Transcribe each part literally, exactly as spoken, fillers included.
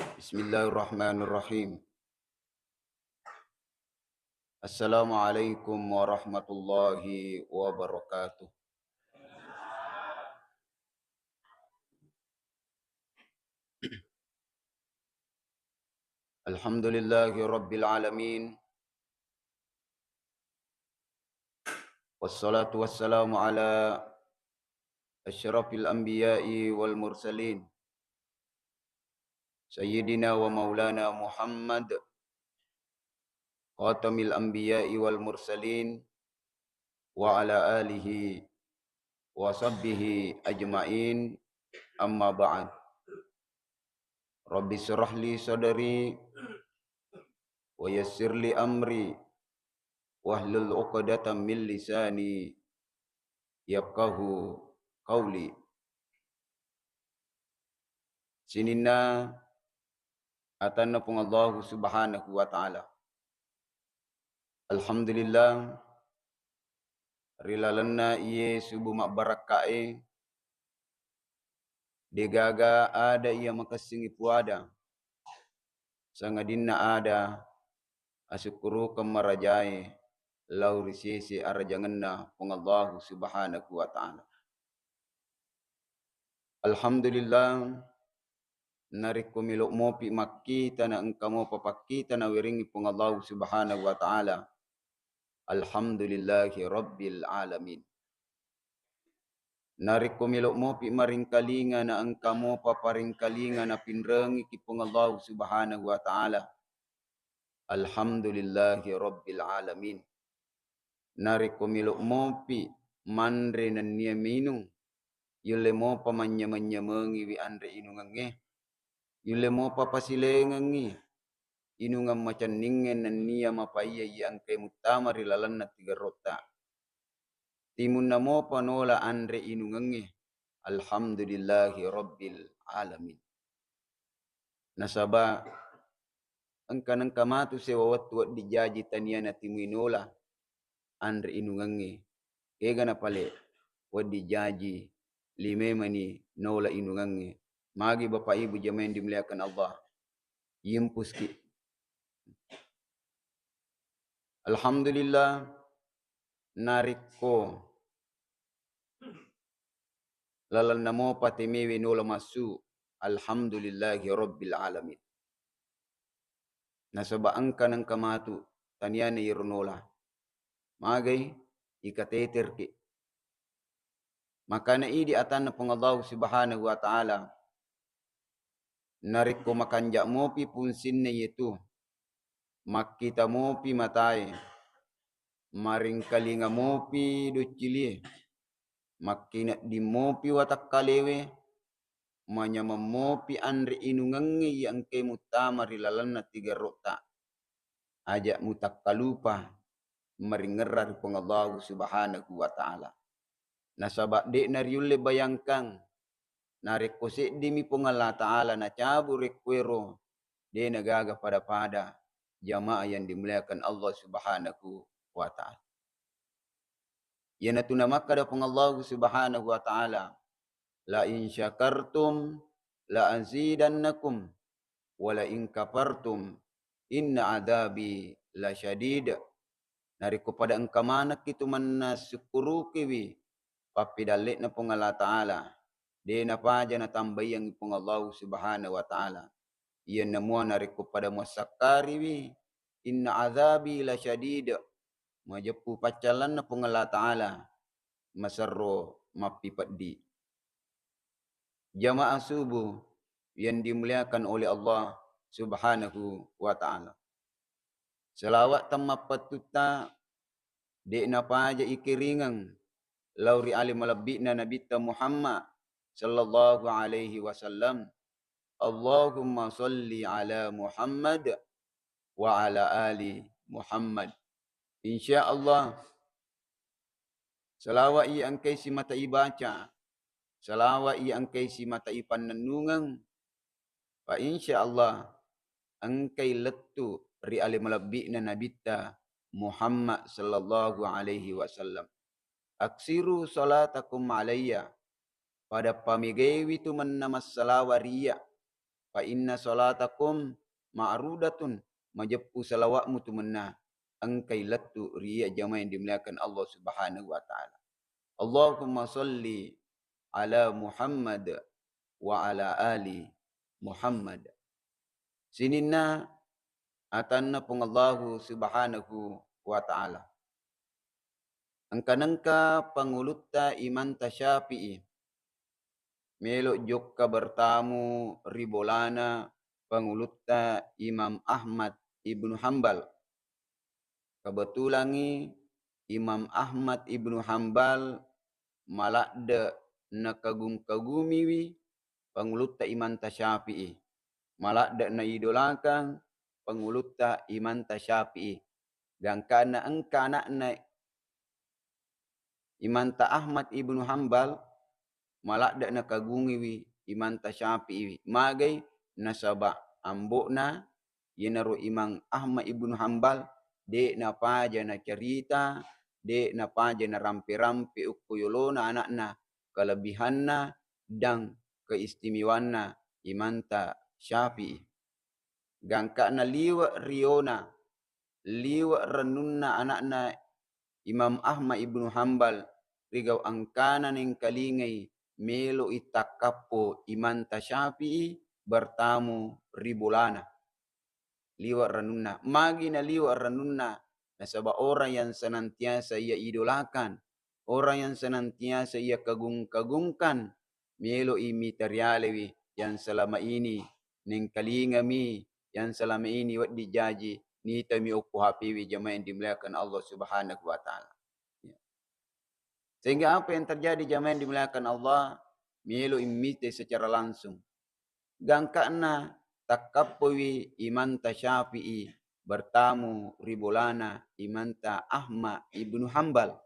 Bismillahirrahmanirrahim. Assalamualaikum warahmatullahi wabarakatuh. Alhamdulillahi rabbil alamin. Wassalatu wassalamu ala asyrafil anbiya'i wal mursalin, sayyidina wa maulana Muhammad, khatamil anbiya'i wal mursalin, wa ala alihi wa sahbihi ajma'in, amma ba'd. Rabbi syrah li sadri wa yassir li amri wahlul uqdatam min lisani yafqahu qauli. Sininna atanna Puang Allahu Subhanahu wa Ta'ala. Alhamdulillah, ri lalenna iye subu mabbarakka'e, degaga ada iya makessingi puada, sangadinna ada asukkurukeng marajae lao ri sese arajangenna Puang Allahu Subhanahu wa Ta'ala. Alhamdulillah, narekko melo mopi makkita na engka mopa pakkita nawerengngi Puang Allahu Subhanahu wa Ta'ala, alhamdulillahi rabbil alamin. Narekko melo mopi maringkalinga na engka mopa paringkalinga napinrengiki Puang Allahu Subhanahu wa Ta'ala, alhamdulillahi rabbil alamin. Narekko melo mopi manre nennia minung, yulle mopa manynyameng-nyamengiwi anre inungengnge, yulle mopa pasilengengngi inungeng macenningnge nennia mapaiya iya engkae muttama ri lalenna tigerrotta. Timunna mopa nola anre inungengnge, alhamdulillahi rabbil alamin. Nasaba engka nengka matu sewa wettu wedding jaji tania natimui nola anre inungengnge. Kega napale wedding jaji limemani nola inungengnge. Magi Bapak Ibu jamaah yang dimuliakan Allah, yimpuski. Alhamdulillah, narekko lalenna mopa temewe nola massu, alhamdulillahi rabbil alamin. Nasaba engka nengka matu taniana iyaro nola. Magai ikateterki. Makana idi atanna Puang Allahu Subhanahu wa Ta'ala, narekko makanja mopi pungsinna iyetu, makkita mopi matae, maringkalinga mopi doccilie, makkinedding mopi watakkalewe, manyameng mopi anre inungengnge iya engkae muttama ri lalenna tigerrotta. Aja mutakkalupa maringerra ri Puang Allahu Subhanahu wa Ta'ala. Nasaba de'na riulle bayangkang, narekko seddimi Puang Allah Ta'ala nacabu rekkuero, de'na gaga pada-pada, jamaah yang dimuliakan Allah Subhanahu wa Ta'ala. Iyanatu namakkada Puang Allahu Subhanahu wa Ta'ala, "La in syakartum la azidannakum, wa la in kafartum inna adzabi lasyadid." Narekko pada engka manekki tu manna sukkurukiwi pappidalle'na Puang Allah Ta'ala, de napaja natambaiyangngi Puang Allahu Subhanahu wa Ta'ala. Iyanna mua narekko pada muassakkariwi, inna adzabi lasyadid, majeppu paccallanna Puang Allah Ta'ala, maserro mappipeddi. Jamaah subuh yang dimuliakan oleh Allah Subhanahu wa Ta'ala. Selawat temmapattutta de napaja ikiringeng lao ri ale malebbi'na Nabitta Muhammad sallallahu alaihi wasallam. Allahumma salli ala Muhammad wa ala ali Muhammad. Insya Allah, selawat iya engkai simata ibaca, selawat iya engkai simata ipannennungeng, fa insya Allah engkai lettu ri ale malebbi'na Nabitta Muhammad sallallahu alaihi wasallam. Aksiru salatakum alayya, pada pamegaiwi tu manna massalawa ri iyya. fa inna salatakum ma'rudatun, majeppu salawa'mu tu mennang engkai lettu ri iyya jamaah yang dimuliakan Allah Subhanahu wa Ta'ala. Allahumma salli ala Muhammad wa ala ali Muhammad. Sininna atanna Puang Allahu Subhanahu wa Ta'ala. Engka-nengka pangulutta Imanta Syafi'i melo jokka bertamu ri bolana pangulutta Imam Ahmad ibnu Hambal. Kebetulangngi Imam Ahmad ibnu Hambal maladde nakagung-kagumiwi pangulutta Imanta Syafi'i. Maladde naidolakang pangulutta Imanta Syafi'i. Gangkanna engka anakna Imanta Ahmad ibnu Hambal, maladde nakagungiwi Imanta Syafi'i. Magai? Nasaba ambo'na, iyanaro Imam Ahmad ibnu Hambal, de napaja nacarita, de napaja narampe-rampe ukko yolona anakna, kelebihanna dan keistimewanna Imanta Syafi'i. Gangkana liwe riona, liwe renunna anakna Imam Ahmad ibnu Hambal, rigau engkana nengkalingai melo'i takkappo Imanta Syafi'i bertamu ri bolana. Liwe renunna. Magi na liwe renunna? Nasaba orang yang senantiasa ia idolakan, orang yang senantiasa ia kagung-kagungkan, melo'i mita rialewi yang selama ini nengkalingami, yang selama ini wedding jaji nitami okko H P-wi, jamaah yang dimuliakan Allah Subhanahu wa Ta'ala. Ya. Sehingga apa yang terjadi, jamaah yang dimuliakan Allah, melo'i mita secara langsung. Gangkana takkappowi Imanta Syafi'i bertamu ri bolana Imanta Ahmad ibnu Hambal.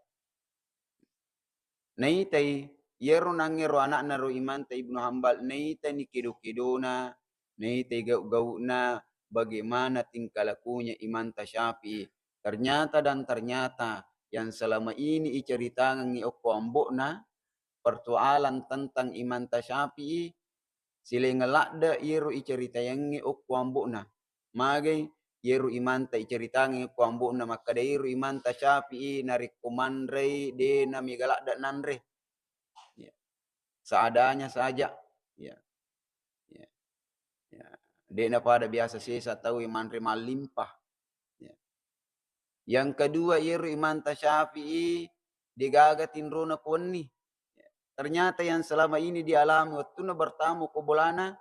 Naitai, iyaro nangngero anakna ro Imanta Ibnu Hambal, naitani kedo-kedona, naitai gau-gauna, bagaimana tingkah lakunya Imanta Syafi'i. Ternyata dan ternyata yang selama ini iceritangengi okko ambo'na, persoalan tentang Imanta Syafi'i, silengeng ladde iyaro iceritayangngi okko ambo'na. Magai? Iyaro Imanta iceritangngi okko ambo'na makkeda, iyaro Imanta Syafi'i narekko manrei de na mega ladde nanre. Ya. Seadanya saja. Ya. Ya. Ya. De na pada biasa sesa tau manre mallimpah. Ya. Yang kedua, iyaro Imanta Syafi'i degaga tinrona ko wenni. Ternyata yang selama ini dialami wettunna bertamu ko bolana,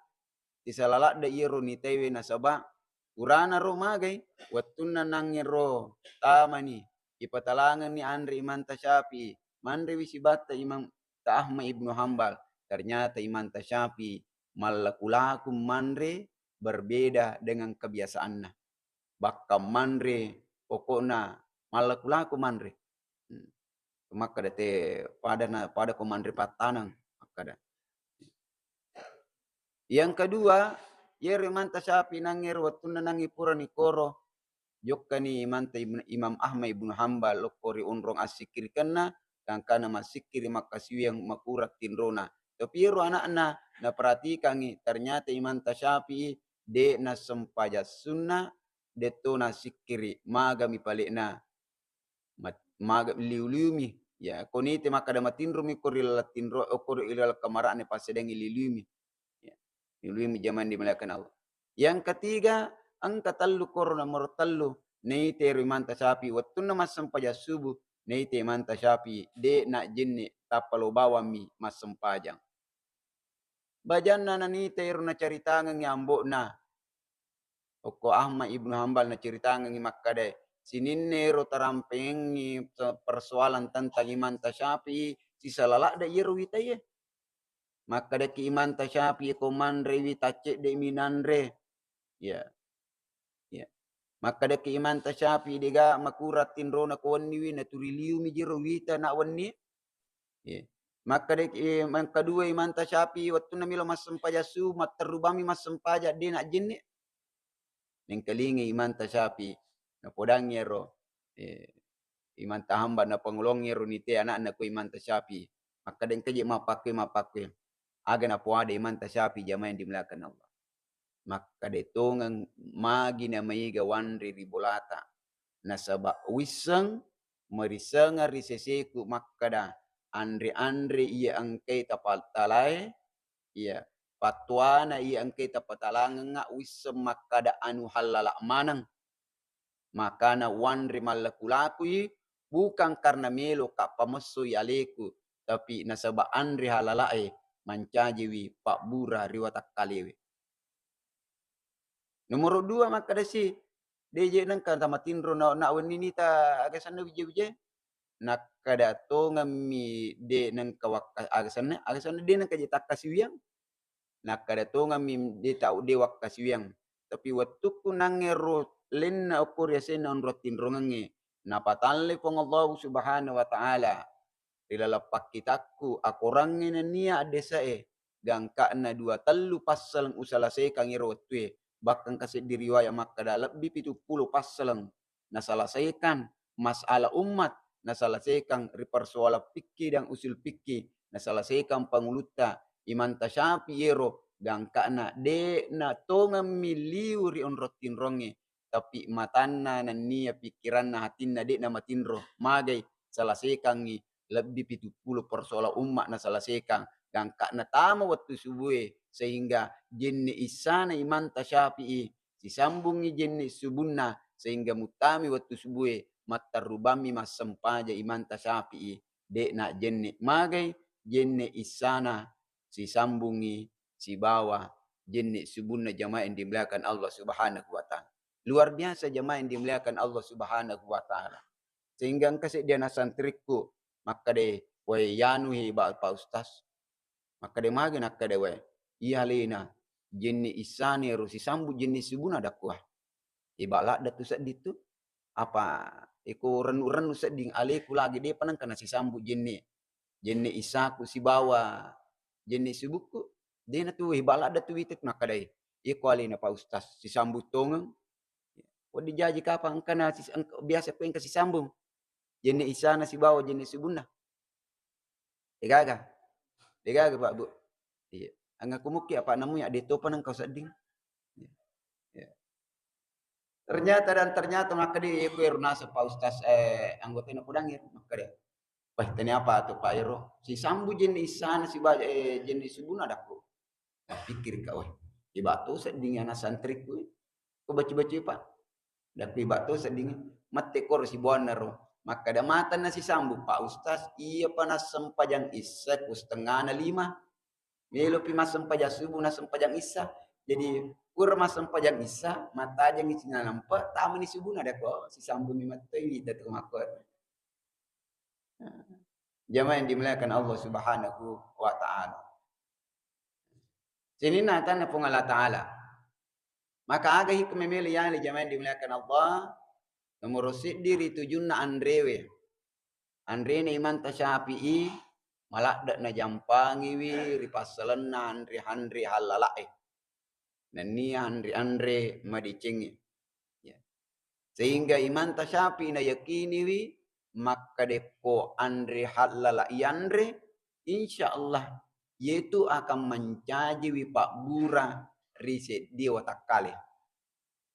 tisala ladde iyaro nitaiwe nasaba purana ro magai, wettunna nangngero tamani, ipatalangenni anre Imanta Syafi'i, manrewi sibatta Imam Ta Ahmad Ibnu Hambal. Ternyata Imanta Syafi'i mallaku-laku manre berbeda dengan kebiasaanna. Bakka manre, pokokna mallaku-laku manre. Hmm. Makkeda te pada na, pada ko manre pattaneng, makkeda. Yang kedua, iyaro Imanta Syafi'i nangngero wettunna nangngi purani koro, jokkani Imanta Ibnu, Imam Ahmad Ibnu Hambal lokko ri onrong assikkirikenna, gangkana massikkiri makkasiwiang makurang tinrona. Tapi iyaro anakna naperhatikangngi, ternyata Imanta Syafi'i de nassempajang sunna, detto nassikkiri, magami pale'na. Mat-, maga liu-liumi. Ya, ko nite makkeda matinromi ko ri laleng tinro, okko ri laleng kamara'na passedangngi liu-liumi. Ya. Liu-liumi jamaah dimuliakan Allah. Yang ketiga, engka tellu koro nomor tellu. Naite ro Imanta Syafi'i wettunna massempajang subuh, naite Imanta Syafi'i de najjenne tappa lo bawammi massempajang. Bajanna nanita ero nacaritangengngi ambo'na. Okko Ahmad Ibnu Hambal nacaritangengngi makkeda, sininna ero tarampengengngi persoalan tentang Imanta Syafi'i, sisala ladde iyaro witae. Makkedaki Imanta Syafi'i, ko manrewi taccedde'mi nanre. Ya. Ya. Makkedaki Imanta Syafi'i, dega makurang tinrona ko wenniwi, naturi liumi jero wita na wenni. Ya. Makkedaki, eh, yang kedua Imanta Syafi'i, wettunna melo massempajang subuh, matterru bammi massempajang, de najjenne. Nengkalingai Imanta Syafi'i, napodangngi ero, eh, Imanta Hambal, napangolongngi ero nite anakna ko Imanta Syafi'i. Makkeda engka je mappakkue, mappakkue. Aga napoada Imanta Syafi'i, jamaah yang dimuliakan Allah. makkeda tongeng magi na maega wanre ri bolata. Nasaba wisseng, merisengeng ri seseku makkeda anre-anre iya engkai tapatalae, iya, pattuana iya engkai tapatalangengnga wisseng makkeda anu hallala maneng. Makana wanre mallaku-lakui bukan karena meloka pamessoi aleku, tapi nasaba anre halalae mancajiwi pabbura ri watakkalewe. Nomoro dua makkedasi, de je nengka tamatinro na, na wenni nita agasanna wije-wije. Nakkeda tongemmi de nengka wakka-, agasanna, agasanna de nengka je takkasiwiang. Nakkeda tongemmi de tau de wakkasiwiang. Tapi wettukku nangngero lenna okko riasenna onrong tinrongengnge, napatalle Puang Allahu Subhanahu wa Ta'ala ri laleng pakkitakku akorangnge nennia addese'e, gangka'na dua tellu passaleng usalesaikangngi ero wettue, bahkan engka seddi riwaya makkeda lebbi pitu pulo passaleng nasalesaikan masalah ummat, nasalesaikan ri persoalan fikih dan usul fikih, nasalesaikan pangulutta Imanta Syafi'i ero, gangka'na de'na tongemmi liu ri onrong tinrongnge, tapi matanna nennia pikkiranna hatinna de'na matinro, magai salesekangngi lebbi pitu pulo persoalan umma nasalesekang, gangka'na tama wettu subue, sehingga jenne issana Imanta Syafi'i sisambungngi jenne subunna, sehingga muttami wettu subue matterrubammi massempajang Imanta Syafi'i, de'na jenne magai jenne issana sisambungngi sibawa jenne subunna, jamaah yang dimuliakan Allah Subhanahu wa Ta'ala. Luar biasa, jamaah yang dimuliakan Allah Subhanahu wa Ta'ala. Sehingga engka seddi anak santrikku makkeda, "Wae, yanu he, Pak Ustaz." Makkeda magi, nakkeda, "Wae, iya alena jenne issana ero sisambu jenne subunna," dakku. Iba ladda tu sedding tu. Apa iko rennu-rennu sedding aleku lagi de'pa nengka nasisambu jenne, jenne issaku sibawa jenne subukku. De'na tu, iba ladda tu wite tu, nakkedai, "Iko alena Pak Ustaz sisambu tongeng." Wedding jaji kapang engka na sis-, engka, biasa ko engka sisambung jenne issana sibawa jenne subunna. Degaga? Degaga, Pak, Bu? Iya. Angaku mukki apa namu ya, de topa nengka sedding. Iya. Iya. Ternyata dan ternyata makkeda, "Iya, ku ero naseng Pak Ustaz, eh, anggota ina podang ero," makkeda. "Wah, tania apa tu, Pak, ero? Sisambu jenne issana sibawa, eh, jenne subunna," dakku. Pikir ka, "Wah, iba to sedding anak santrikku. Ko baca-baca, Pak." Dakku, "Iba to sedding." Mette koro sibuanna ro. Makkeda, "Matanna sisambu, Pak Ustaz, iya pa nassempajang issa ku setengana lima. Melopi massempajang subuh, nassempajang issa. Jadi, pura massempajang issa, mattajangi sininna lempe, tamani subunna." Dakku, "Oh, sisambumi mattoi wita tu makko." Jamaah yang dimuliakan Allah Subhanahu wa Ta'ala. Sininna atanna Puang Allah Ta'ala. Maka aga hikmah melo yale, jamaah yang dimuliakan Allah? Nomoro seddi ri tujunna anrewe. Anrena Imanta Syafi'i maladde najampangiwi ri passalenna anre-anre hallala'e. Nennia anre-anre madecengnge. Ya. Sehingga Imanta Syafi'i nayakiniwi makkeda ko anre hallala yanre, insya Allah, yetu akan mancajiwi pabbura ri seddie watakkale.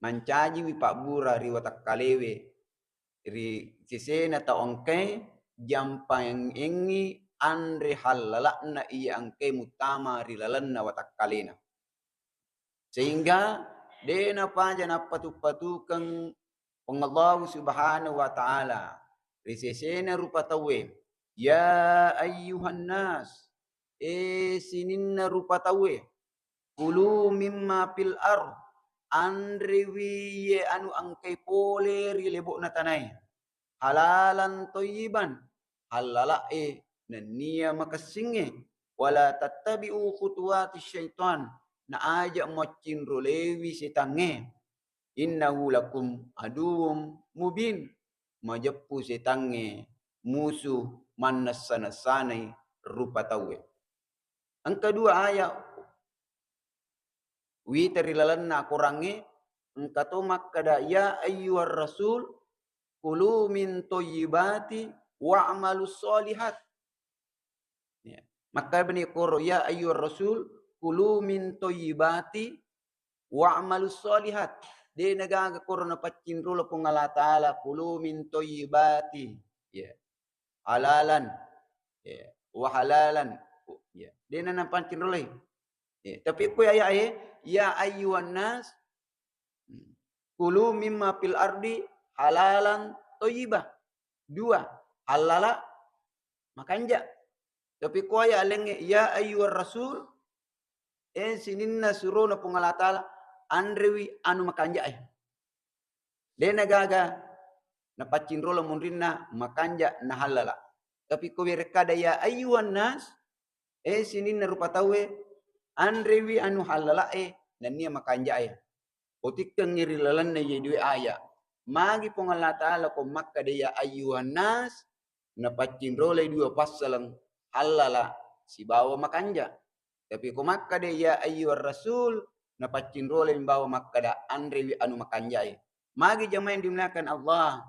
Mancajiwi pabbura ri watakkalewe, ri sesena tau engkae jampangengngi anre hallala'na iya engkae muttama ri lalenna watakkalena. Sehingga de napaja nappatu-patukeng Puang Allahu Subhanahu wa Ta'ala ri sesena rupa tauwe, "Ya ayyuhan nas, e sininna rupa tauwe, kulu mimma fil ard, anrewi ye anu engkai pole ri lebo'na tanae, halalan thayyiban, hallala'e nennia makessingnge, wala tattabi'u khutuwati syaitan, na aja muaccinrolewi setangnge, innahu lakum aduwwum mubin, majeppu setangnge musu mannessa-nessanai rupa tauwe." Engka dua ayat wita ri lalenna Korangnge, engka to makkeda, "Ya ayyuhar rasul, kulu min thayyibati wa'malus shalihat." Ya. Makkeda bani koro, "Ya ayyuhar rasul, kulu min thayyibati Wa'malus shalihat. De' nagaga koro napaccinrolo Puang Allah Ta'ala, kulu min thayyibati. Ya. Halalan. Ya. Wa halalan. Ya. De' na napaccinroloi. Ya. Tapi ko aya'e, ya ayyuhan nas, kulu mimma fil ardi halalan thayyibah. Dua, hallala makanja. Tapi ko aya' laingnge, ya ayyuhar rasul, eh, sininna surona Puang Allah Ta'ala, anrewi anu makanja'e. De' nagaga napaccinrolo munrinna makanja na hallala. Tapi ko werekkada ya ayyuhan nas, eh, sininna rupa tauwe, anrewi anu hallala'e nennia makanja'e. Utikkengngi ri lalenna iye dua aya'. Magi Puang Allah Ta'ala ko makkada ya ayyuhan nas, napaccinrolai dua passaleng hallala sibawa makanja. Tapi ko makkada ya ayyuhar rasul, napaccinrolai bawa makkada anrewi anu makanja'e. Magi jamaah yang dimuliakan Allah,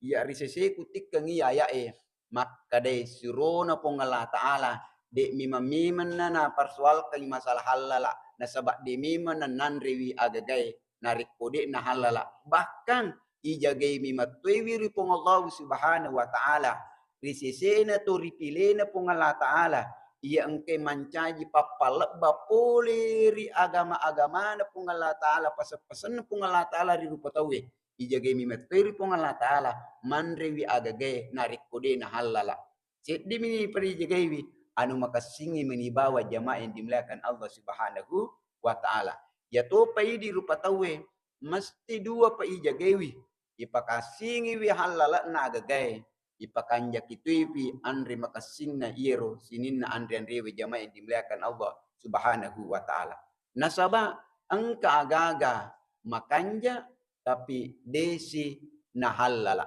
iya ri seseku tikkeng iya aya'e, makkadai surona Puang Allah Ta'ala, de' memang-memanna napersoalkangngi masalah hallala, nasaba' de' memanna nanrewi agagae narekko de' nahallala. Bahkan ijagaimi mattoiwi ri Puang Allah Subhanahu wa Ta'ala, ri sesena to ripilena Puang Allah Ta'ala, iya engkae mancaji pappalebba pole ri agama-agamana Puang Allah Ta'ala, pase-, pasenna Puang Allah Ta'ala ri rupa tauwe. Ijagaimi mattoi ri Puang Allah Ta'ala, manrewi agagae narekko de' nahallala. Seddimi pada ijagaiwi, anu makessingngi meni bawa jamaah yang dimuliakan Allah Subhanahu wa Ta'ala. Iyatopa idi rupa tauwe, mesti duapa ijagaiwi. Ipakassingiwi hallala'na agagae, ipakanjaki toipi anre makessinna iyaro sininna anre-anrewe jamaah yang dimuliakan Allah Subhanahu wa Ta'ala. Nasaba' engka agaga makanja tapi de'si nahallala.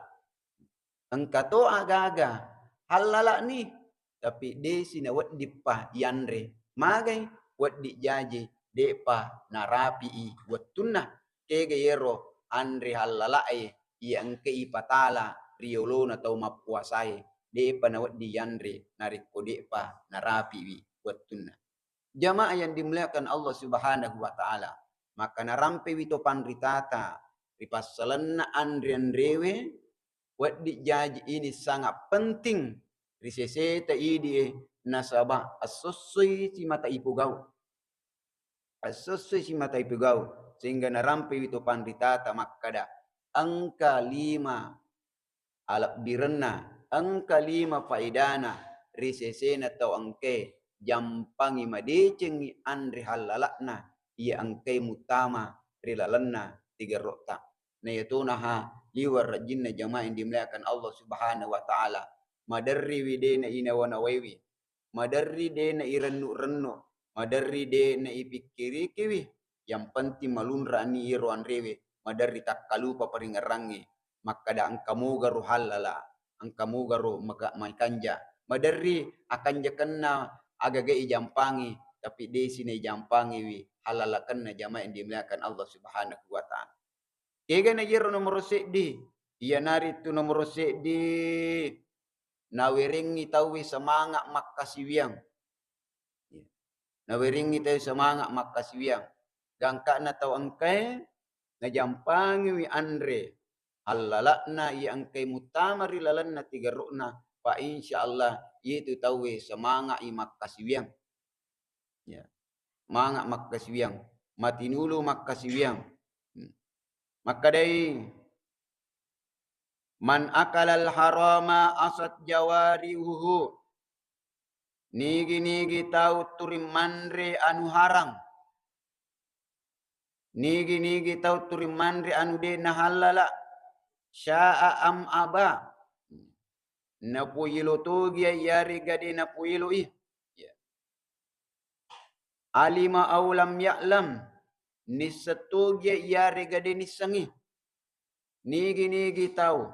Engka to agaga hallala'ni tapi de'si naweddippa yanre. Magai? Wedding jaji de'pa narapi'i wettunna. Kega yero anre hallala'e iya engka ipatala ri yolona tau mappuasae, de'pa nawedding yanre narekko de'pa narapiwi wettunna. Jamaah yang dimuliakan Allah Subhanahu wa Ta'ala, maka narampewi to panritata ri passalenna anre-anrewe, wedding jaji ini sangat penting ri seseta idi e, nasaba' essossoi simata ipogau. Essossoi simata ipogau, sehingga narampewi to panritata makkada, engka lima alebbirenna, engka lima faedana ri sesena tau engkae, jampangi madecengngi anre hallala'na iya engkae muttama ri lalenna tigerro'ta. Na iyatonaha liwa' rajinna jamaah yang dimuliakan Allah Subhanahu wa Ta'ala, maderriwi de' nainawa-nawaiwi, maderri de' nairennu'-rennu', maderri de' naipikkirikiwi, yang penting malunra'ni iyaro anrewe, maderri takkalupa paringerrangnge, makkada engka mogaro hallala, engka mogaro maka-, makanja. Maderri akanjakenna agaga ijampangi, tapi de'si naijampangiwi hallalakenna jamaah yang dimuliakan Allah Subhanahu wa Ta'ala. Kega na iyaro nomoro seddi? Iyanaritu nomoro seddi, nawerengngi tauwe semanga' makkasiwiang. Nawerengngi tauwe semanga' makkasiwiang. Gangka'na tau engkae najampangiwi anre hallala'na iya engkae muttama ri lalenna tigerro'na, fa insya Allah iyatu tauwe semanga'i makkasiwiang. Ya. Manga' makkasiwiang, matinulu makkasiwiang. Hmm. Makkadai, "Man akalal harama asat jawarihuhu." Nigi-nigi tau turi manre anu harang. Nigi-nigi tau turi manre anu de' nahallala, sya'a am aba. Napoelo togi iyarega de' napoeloi. Ya. Alima aw lam ya'lam, nisseng togi iyarega de' nissengngi. Nigi-nigi tau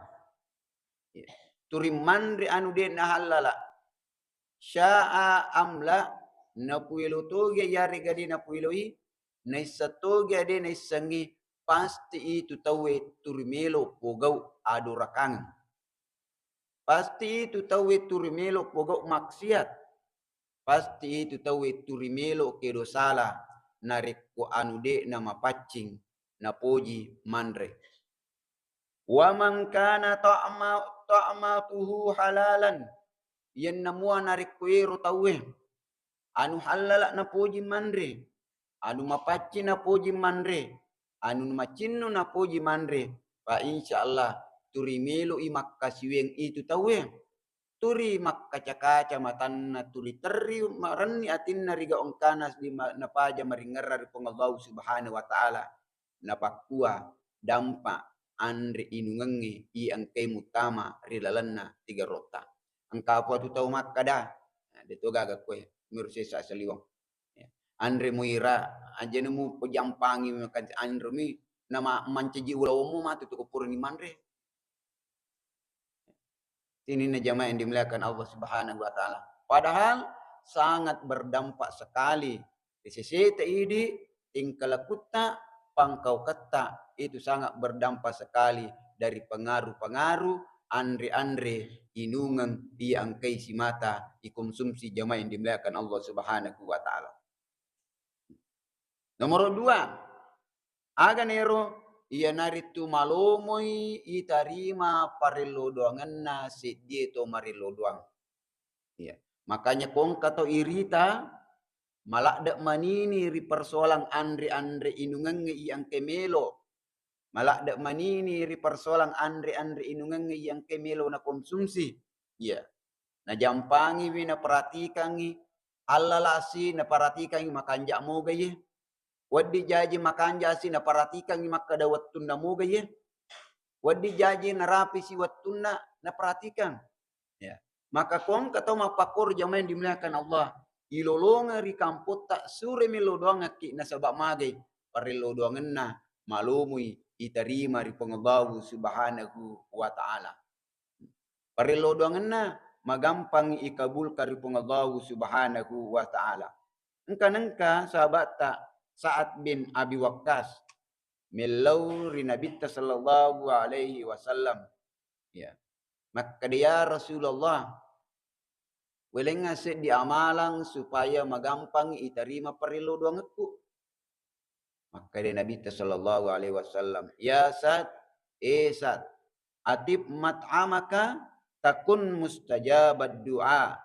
turi manre anu de' nahallala, sya'a am la, napoelo togi iyarega de' napoeloi, naisseng togi de' naissengngi, pasti itu tauwe turi melo pogau adorakangeng. Pasti itu tauwe turi melo pogau maksiat. Pasti itu tauwe turi melo kedo sala. narekko anu de'na mapaccing napoji manre. Wa man kana ta'ma-, ta'matuhu halalan, iyanna mua narekko ero tauwe anu hallala napoji manre, anu mapaccing napoji manre, anu macinnu napoji manre, fa insyaallah turi melo'i makkasiwiang itu tauwe. Turi makkaca-kaca matanna, turi terri marenni atinna ri gau engkana di ma-, napaja maringerra ri Puang Allahu Subhanahu wa Ta'ala. Napakkua dampa anre inungengnge i engkai muttama ri lalenna tiga rotta. Engka apa tu tau makkada, nah, de to gaga koe, miro sesa saliweng. Ya. Anre muira, ajana mu pejampangi makan anre mi, nama mancaji ulawengmu matu tu ko purani manre. Sininna jamaah yang dimuliakan Allah Subhanahu wa Ta'ala. Padahal sangat berdampak sekali. Ri seseta idi, tingkah lakutta, pangkauketta, itu sangat berdampak sekali dari pengaruh-pengaruh anre-anre inungeng iya engkai simata ikonsumsi jamaah yang dimuliakan Allah Subhanahu wa Ta'ala. Nomor dua, aga nero? Iyanaritu malomoi itarima parello doangenna seddie to marello doang. Iya. Makanya kongka to irita, maladde manini ri persoalan anre-anre inungengnge i engke melo. Maladde manini ri persoalan anre-anre inungengnge i engke melo nakonsumsi. Iya. Najampangiwi, naperatikangngi, allalasi, naperatikangngi makanja moga iye. Wedding jaji makanja si naperatikangngi makkeda wettunna moga iye. Wedding jaji narapi si wettunna naperatikan. Ya. Maka kongka tau mappakkoro jamaah yang dimuliakan Allah, ilolongeng ri kampotta sure melo doangekki nasaba magai parello doangenna malomoi itarima ri Puang Allahu Subhanahu wa Ta'ala. Parello doangenna magampang ikabulkan ri Puang Allahu Subhanahu wa Ta'ala. Engka nengka sahabatta Sa'ad bin Abi Waqqas mellau ri Nabitta sallallahu alaihi wasallam. Ya. Makkeda, "Ya Rasulullah, welengnga seddi amalang supaya magampang itarima parello doangekku." Makkeda Nabitta sallallahu alaihi wasallam, "Ya Sa'd, eh Sa'd, atib mat'amaka takun mustajabad du'a."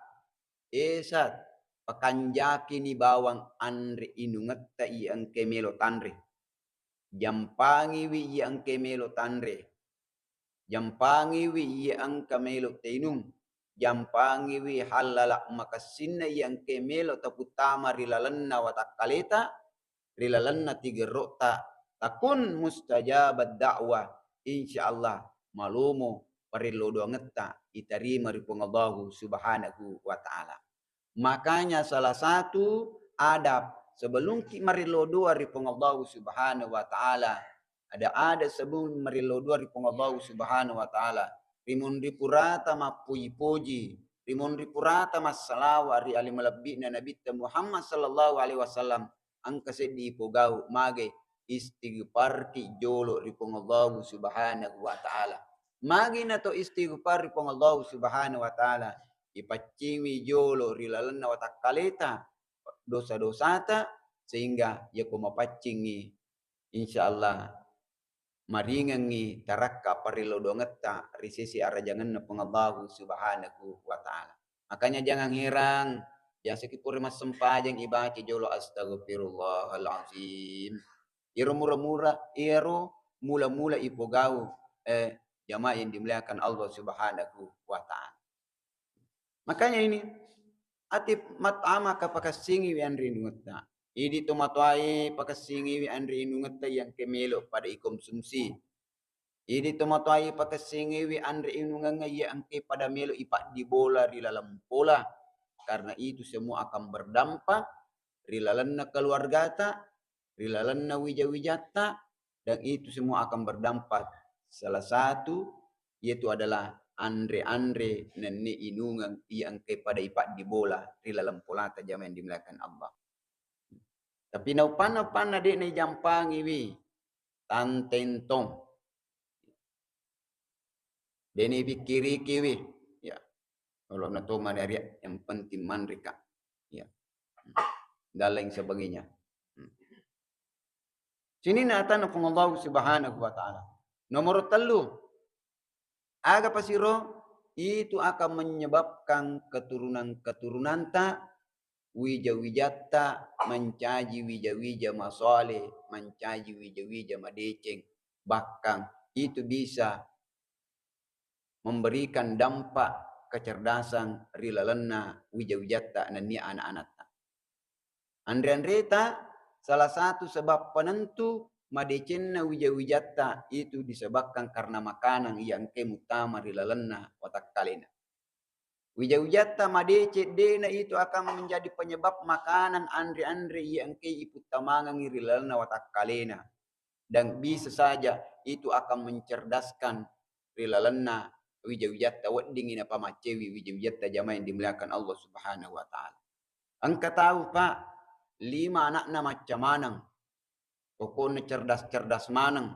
Eh Sa'd, pakanjakini bawang anre inungetta i engke melo tanre. Jampangiwi i engke melo tanre. Jampangiwi iye engka melo teinung, jampangiwi hallala makessinna iye engke melo taputtama ri lalenna watakkaleta, ri lalenna tigerro'ta, takun mustajabad da'wah, insya Allah malomo parello doangetta itarima ri Puang Allahu Subhanahu wa Ta'ala. Makanya salah satu adab sebelumki marillo doa ri Puang Allahu Subhanahu wa Ta'ala, ada adab sebelum marillo doa ri Puang Allahu Subhanahu wa Ta'ala, rimunri purata mappuji-puji, rimunri purata massalawa ri ali malebbi'na Nabitta Muhammad sallallahu alaihi wasallam, engka seddi ipogau, magai istighfarki jolo ri Puang Allahu Subhanahu wa Ta'ala. Magi nato istighfar ri Puang Allahu Subhanahu wa Ta'ala, ipaccingi jolo ri lalenna watakkaleta dosa-dosata, sehingga yako mapaccingi, insya Allah maringengngi tarakka parello doangetta ri sisi arajangenna Puang Allahu Subhanahu wa Ta'ala. Makanya jangan heran, biasaki pura massempajang ibaca jolo astagfirullahalazim. Iyaro mura-mura, iyaro mula-mula ipogau, eh, jamaah yang dimuliakan Allah Subhanahu wa Ta'ala. Makanya ini, atib mat'amaka pakessingiwi anre inungetta. Idi tomatoae pakessingiwi anre inungetta yang ke melo pada ikonsumsi. Idi tomatoae pakessingiwi anre inungengnge iya engke pada melo ipaddibola ri laleng pola. Karena itu semua akan berdampak ri lalenna keluargata, ri lalenna wija-wijatta, dan itu semua akan berdampak. Salah satu yaitu adalah anre-anre nenni inungeng iya engke pada ipaddibola ri laleng polata jamaah yang dimuliakan Allah. Tapi naupanna-upanna de'na ijampangiwi, tantentong. De'na ipikkirikiwi, ya. Kalau nato maneri, yang penting manrika. Ya. Dan lain sebagainya. Hmm. Sininna atanna Puang Allahu Subhanahu wa Ta'ala. Nomor tellu, aga pasiro itu akan menyebabkan keturunan-keturunanta, wija-wijatta mancaji wija-wija masoleh, mancaji wija-wija madeceng, bahkan itu bisa memberikan dampak kecerdasan ri lalenna wija-wijatta nennia anak-anatta. Anre-anreta salah satu sebab penentu madecenna wija-wijatta itu disebabkan karena makanan iya engkae muttama ri lalenna watakkalena. Wija-wijatta madeceng de'na itu akan menjadi penyebab makanan anre-anre iya engkae iputtamangeng ri lalenna watakkalena. Dan bisa saja itu akan mencerdaskan ri lalenna wija-wijatta, weddingngi napamaccewi wija-wijatta, jamaah yang dimuliakan Allah Subhanahu wa Ta'ala. Engka tau, Pak, lima anakna macca maneng. Pokokna cerdas-cerdas maneng,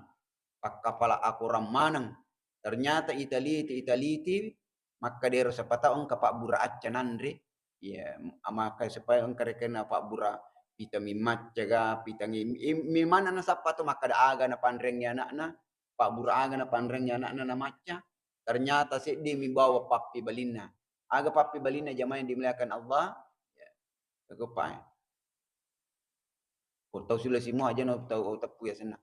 pakkapala akorang maneng. Ternyata italiti, italiti, makkadero siapa tau engka pabbura acca nanre. Iya, maka siapa engka rekena pabbura vitamin macca ga, vitamin, i-, memang nasappa to makkada aga napanrengngi anakna, pabbura aga napanrengngi anakna namacca. Ternyata seddi mi bawa pappibalinna. Aga pappibalinna, jamaah yang dimuliakan Allah? Ya, kegepai. Ko tau Sulawesi mua aja na tau teppu ya senna.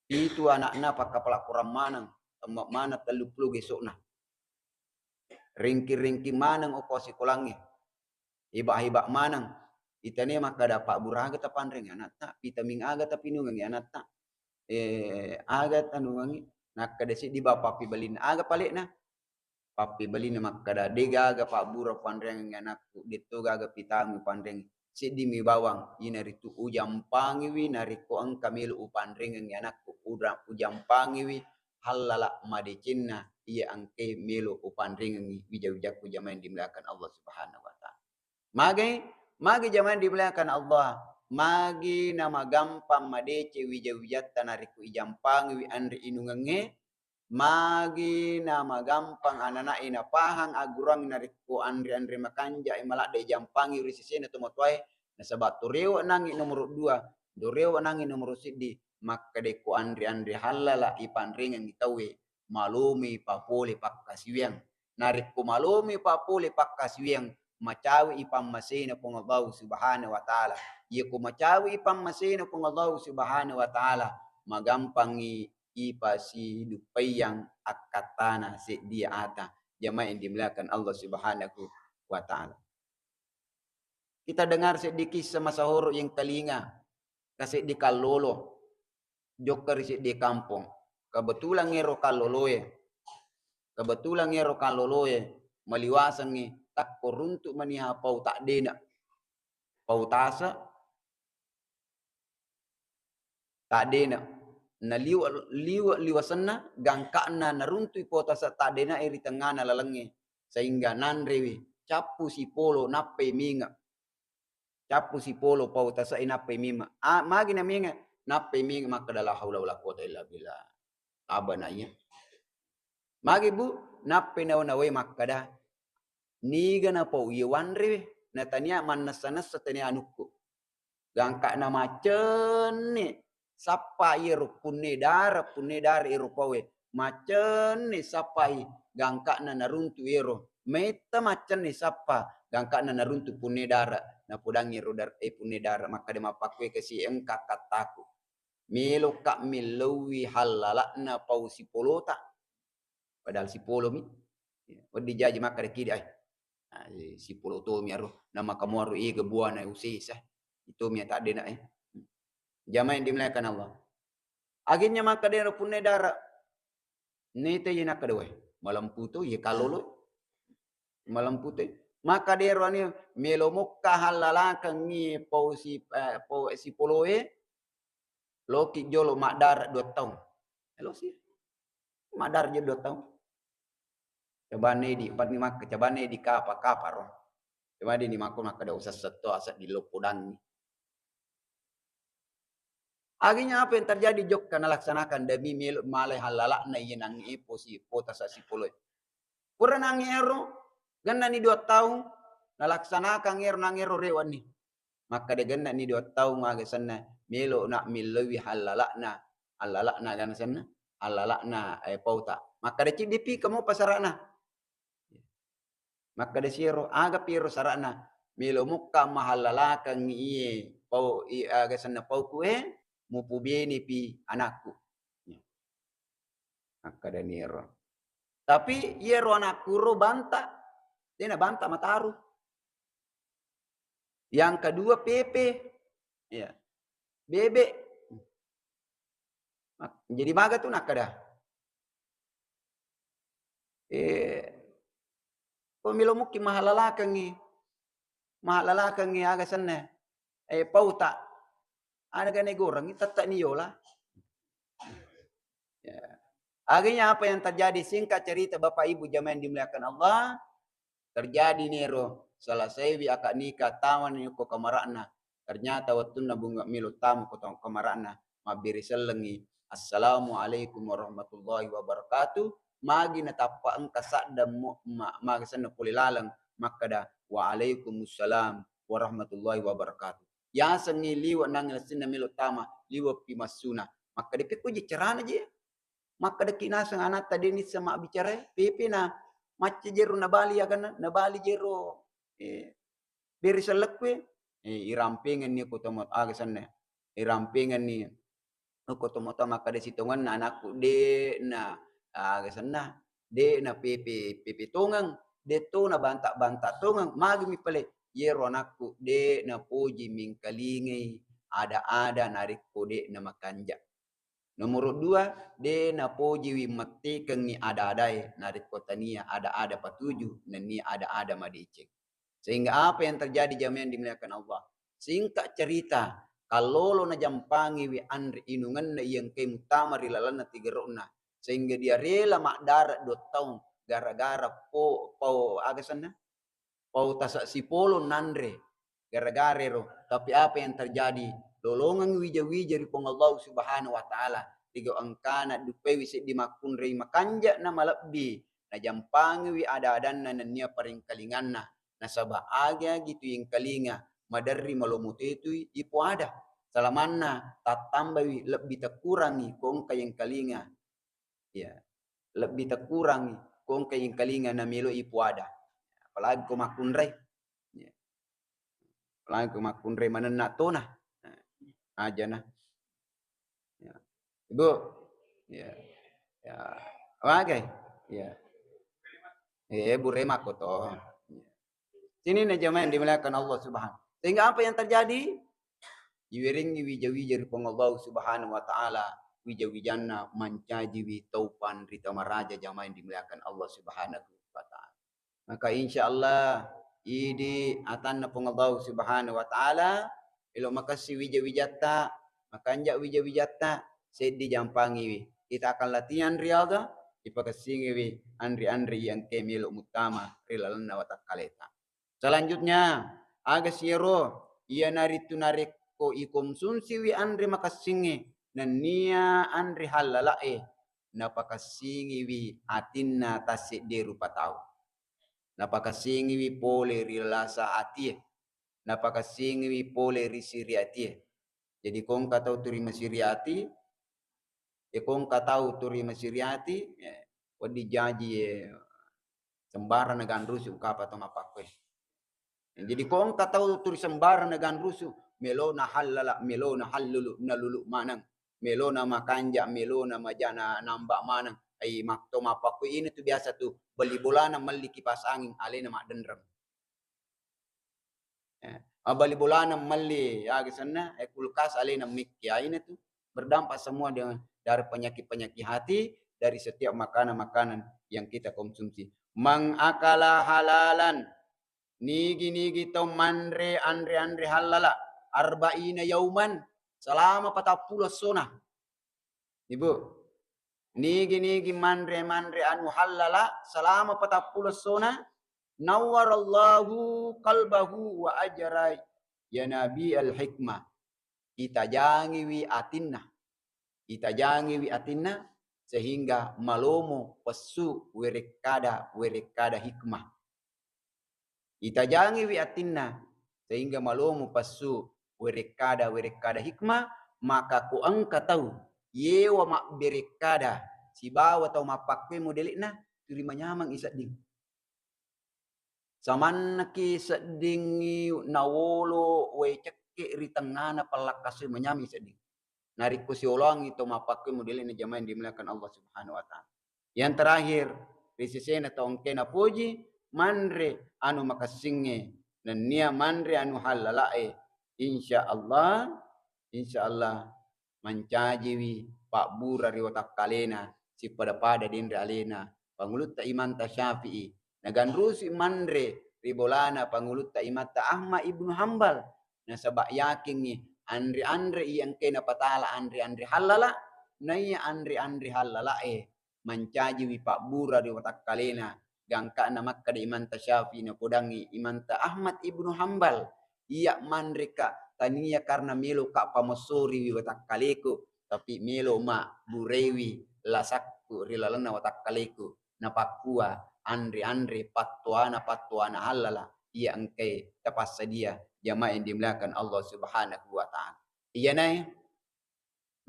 Itu anakna pakkapala korang maneng, temma maneng tellu pulo gesokna. Ringki-ringki maneng oko sikolangnge. Iba-iba maneng. Itane makkada pabbura aga tapanreng anatta, vitamin aga tapinungengi anatta. Eh, aga tanungengi, nakkada seddi bapa pibalinna aga palekna. Pappibalinna makkada, "De gaga pabbura panreangengngi anakku, detto gaga pitangngi panreangngi. Seddimi bawang, iyanaritu ujampangiwi narekko engka melo upanrengengngi anakku, ura-, ujampangiwi hallala madecenna iya engkae melo upanrengengngi wija-wijakku," jamaah yang dimuliakan Allah Subhanahu wa Ta'ala. Magi, magi jamaah yang dimuliakan Allah, magi namagampang madeceng wija-wijatta narekko ijampangiwi anre inungengnge, magi namagampang anana'e napahang agguruang narekko anre-anre makanja'e maladde jampangi ri sesena tomatoae, nasaba torewe nangngi nomoro dua, dorewe nangngi nomoro seddi, makkadekko anre-anre hallala ipanrengengngi tauwe, malomi papole pakkasiwiang. Narekko malomi papole pakkasiwiang, macawe ipammasena Puang Allahu Subhanahu wa Ta'ala. Iyako macawe ipammasena Puang Allahu Subhanahu wa Ta'ala, magampangngi ipasiduppaiang akkattana seddi ata. Jamaah yang dimuliakan Allah Subhanahu wa Ta'ala. Kita dengar seddi kissa masahoro yang kalinga, kaseddi kallolo, jokka ri seddi kampong. Kebetulan ero kalloloe, kebetulan ero kalloloe maliwasengngi takko runtu maniha pau taddena, pau tase, taddena. Naliwe-, liwe-, liwasenna gangka'na naruntui pau tase taddenae ri tengngana lalengnge, sehingga nanrewi, cappu sipolo, nappai minge. Cappu sipolo pau tase'i nappai minge. A, magi naminge? Nappai minge makkada, "La haula wala quwata illa billah." Abana iya. Magi, Bu? Nappai nawa-nawai makkada, "Niga napau iya wanre we? Natania mannessa-nessa tania anukku." Gangka'na macenni sappa iyaro punne dara, punne dara ero paue. Macenni sappai gangka'na naruntu ero. Metta macenni sappa gangka'na naruntu punne dara. Napodangi ero dar-, eh, punne dara. Makkada, "Mappakkue kasi engka kattaku. Melokka millowi hallala'na pau sipolota." Padahal sipolomi. Wedding jaji makkada kidi, ai. Ah, eh, sipolo tomi aro. Namakamuaro ega buana usesa. Itomi taddena, eh. Jamaah yang dimuliakan Allah. Akhirnya makkada ero punne dara. Nete ye nakkada, "Weh, malempu to, ye kallolo. Malempu to." Makkada ero anu, "Melo mokka hallalakengngi pau si, eh, pau sipoloe." Loki jolo maddara dua taung. Elosi. Maddara je dua taung. Coba nedi, pat ni mak-, coba nedi kapa, kapa ro. Coba deni makko makkada usessetto asa diloppodangi. Akhirnya apa yang terjadi? Jokka nalaksanakan demi melo malai hallala'na iye nangnge posi pota sa sipoloe. Pura nangnge ero, gennani dua taung, nalaksanakan ero nangnge ero rewanni. Makkada gennani dua taung aga senna, melo na millowi hallala'na, hallala'na gana senna, hallala'na, eh, pauta. Makkada ciddi pi kamo pasarana. Makkada siero, aga piro sara'na? Melo mukka mahallalakeng iye pau, i, aga senna pauku e, mupubene pi anakku. Makkada niero. Tapi iyero anakku ro banta, dena banta mataru. Yang kedua pepe, ya. Bebek. Mak-, jadi maga tu nakkada. Eh, ko melo mukki mahalalakengngi, mahalalakengngi aga senna, eh, pauta. Aga negorengngi tette niyola. Ya. Akhirnya apa yang terjadi? Singkat cerita, Bapak Ibu jamaah yang dimuliakan Allah, terjadi nero, selesaiwi akad nikah, tamani ko kamara'na. Ternyata wettunna bunga melo tama ko tong kamara'na, mabbere sellengngi, "Assalamualaikum warahmatullahi wabarakatuh." Magi natappa engka sadda mo-, ma-, maga senna pole laleng makkada, "Waalaikumussalam warahmatullahi wabarakatuh." Yasengngi liwe' nangnge lessinna melo tama, liwe' pi massuna. Makkada, "Pekko je carana je?" Makkedaki naseng anatta de' nisseng mabbicarae, pepe na macca jero nabali agana, nabali jero, eh, bere sellekkue, eh, irampengenni ko tomo-, aga senna, irampengenni ko tomatoa makkeda sitongenna anakku de' na, aga senna, de' na pepe, pepe tongeng, de' to na banta-banta tongeng, magi mi pale, yero anakku de' napoji mingkalingai ada-ada narekko de' na makanja. Nomoro dua, de' napojiwi mettekengngi ada-adae narekko tania ada-ada patuju nennia ada-ada madeceng. Sehingga apa yang terjadi, jamaah yang dimuliakan Allah? Singkat cerita, kallolo najampangiwi anre inungenna iya engkae muttama ri lalenna tigero'na, sehingga dia rela maddara dua taung gara-gara po-, pau aga senna? Pau tasa sipolo nanre gara-gara ero. Tapi apa yang terjadi? Lolongeng wija-wija ri Puang Allah Subhanahu wa Ta'ala. Tiga engkana duppaiwi seddi makkunrai makanja na malebbi. Najampangiwi ada-adanna nennia paringkalinganna. Nasaba agi-agi tu yengkalinga maderri malomo tetui ipoada. Salamanna tattambaiwi lebbi tekkurangi ko engka yengkalinga. Ya, lebbi tekkurangi ko engka yengkalinga namelo ipoada. Apalagi ko makkunrai. Ya. Apalagi ko makkunrai manenna tona. Nah, ajana. Ya. Ibu. Ya. Ya. Wagai. Ya. Eh, burema ko to. Ya. Sini na jamaah yang dimuliakan Allah Subhanahu. Sehingga apa yang terjadi? Iwerengngi wija-wija ri Puang Allah Subhanahu wa Ta'ala, wija-wijanna mancajiwi tau panrita maraja, jamaah yang dimuliakan Allah Subhanahu wa Ta'ala. Maka insya Allah, idi atanna Puang Allah Subhanahu wa Ta'ala, elo makassi wija-wijatta, makanja wija-wijatta, seddi jampangiwi. Kita akan latihan riaga, ipakessingiwi anri-anri yang ke melo muttama ri lalenna watakkaleta. Selanjutnya, aga siero, iyanaritu narekko ikonsumsiwi anre makessingnge, nennia anre hallala'e, napakessingiwi atinna tassedde rupa tau. Napakessingiwi pole ri lasa atie, napakessingiwi pole ri siri atie. Jadi ko engka tau turi masiri ati, e ko engka tau turi masiri ati, eh, wedding jaji, eh, sembarang naganrusu kapa to mappakkoe. Jadi ko engka tau turi sembarang naganrusu, melona hallala, melona hallulu, nalulu maneng, melona makanja, melona majana namba maneng. Ai mak-, to mappakkoe ini tu biasa tu beli bolana melli kipas angin alena maddenreng. Eh, mabali bolana melli, aga senna, eh, kulkas alena mikki, ah, ini tuh berdampak semua dengan, dari penyakit-penyakit hati, dari setiap makanan-makanan yang kita konsumsi. Man akala halalan, nigi-nigi tau manre anre-anre hallala, arba'ina yauman, selama patappulo essona. Ibu, nigi-nigi manre-manre anu hallala selama patappulo essona, nawwarallahu qalbahu wa ajra yanabi'al hikmah. Itajangiwi atinna. Itajangiwi atinna sehingga malomo pessu werekkada-werekkada hikmah. Itajangiwi atinna, sehingga malomo pessu werekkada-werekkada hikmah, Maka ko engka tau yewa mabberekkada sibawa tau mappakkue modele'na, turi manyameng isedding. Samannaki seddingngi nawolo wae cekke ri tengngana pallakkasue, manyameng isedding. Narekko sioloangngi to mappakkue modele'na, jamaah yang dimuliakan Allah Subhanahu wa Ta'ala. Yang terakhir, ri sesena to engkae napoji, manre anu makessingnge, nennia manre anu hallala'e. Insya Allah, insya Allah mancajiwi pabbura ri watakkalena, sippada-pada denre alena Pangulutta Imanta Syafi'i, naganrusi manre ri bolana Pangulutta Imanta Ahmad ibnu Hambal, nasaba yakingngi anre-anre iya engkae napatala anre-anre hallala, naiya anre-anre hallala'e mancajiwi pabbura ri watakkalena. Gangka'na makkeda Imanta Syafi'i, napodangngi Imanta Ahmad ibnu Hambal, iya manreka tania karena meloka pamossoriwi watakkaleku, tapi melo ma burewi lasakku ri lalenna watakkaleku, napakkua anre-anre pattuana-pattuana hallala iya engkae tapassadia, jamaah yang dimuliakan Allah Subhanahu wa Ta'ala. Iyanae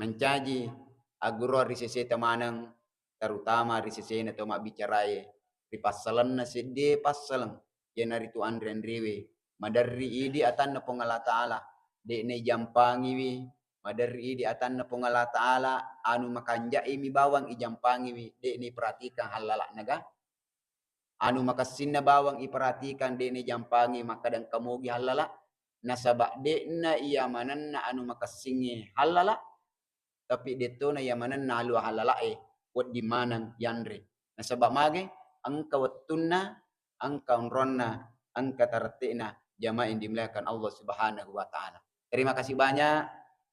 mancaji agguruang ri seseta maneng, terutama ri sesena to mabbicarae, ri passalenna seddie passaleng, iyanaritu anre-anrewe. Maderri idi atanna Puang Allah Ta'ala, de'na ijampangiwi, maderri idi atanna Puang Allah Ta'ala, anu makanjaimi bawang ijampangiwi, de'na iperhatikan hallala'naga. Anu makessinna bawang iperhatikan, de'na ijampangi makkeda engka mogi hallala, nasaba de'na iya manenna anu makessingnge hallala, tapi de'tona iya manenna alua hallala'e wedding maneng yanre. Nasaba mage, engka wettunna, engka onronna, engka tarette'na, jamaah yang dimuliakan Allah Subhanahu wa Ta'ala. Terima kasih banyak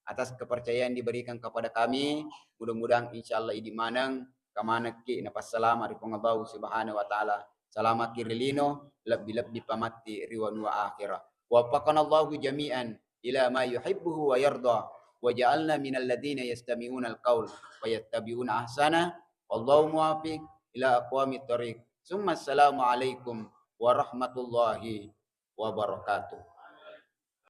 atas kepercayaan diberikan kepada kami. Mudah-mudahan insya Allah idi maneng kamanekki napassalama ri Puang Allah Subhanahu wa Ta'ala. Salamaki ri lino, lebbi-lebbi pamatti ri wanua akhirah. Waffaqanallahu jami'an ila ma yuhibbuhu wa yarda, wa ja'alna minal ladzina yastami'unal qaul wa yattabi'una ahsana. Wallahu muwaffiq ila aqwamit thariq. Summa assalamu alaikum warahmatullahi wabarakatuh.